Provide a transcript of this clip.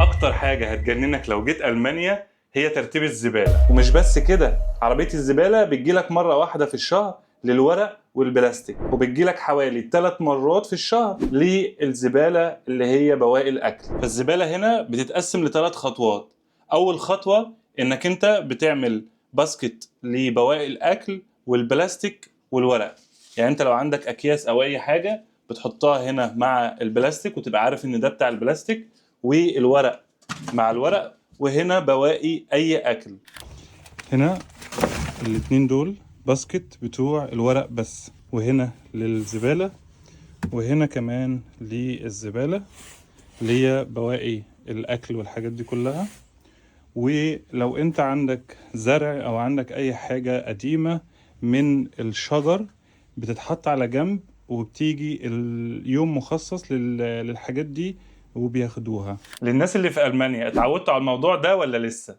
اكتر حاجة هتجننك لو جيت المانيا هي ترتيب الزباله. ومش بس كده، عربية الزبالة بتجيلك مرة واحدة في الشهر للورق والبلاستيك، وبتجيلك حوالي 3 مرات في الشهر للزباله اللي هي بواقي الاكل. فالزباله هنا بتتقسم لثلاث خطوات. اول خطوة انك انت بتعمل basket لبواقي الاكل والبلاستيك والورق. يعني انت لو عندك اكياس او اي حاجة بتحطها هنا مع البلاستيك، وتبقى عارف ان ده بتاع البلاستيك، والورق مع الورق، وهنا بواقي اي اكل. هنا الاتنين دول basket بتوع الورق بس، وهنا للزبالة، وهنا كمان للزبالة اللي هي بواقي الأكل والحاجات دي كلها. ولو انت عندك زرع او عندك اي حاجة قديمة من الشجر بتتحط على جنب، وبتيجي اليوم مخصص للحاجات دي وبياخدوها. للناس اللي في ألمانيا، اتعودتوا على الموضوع ده ولا لسه؟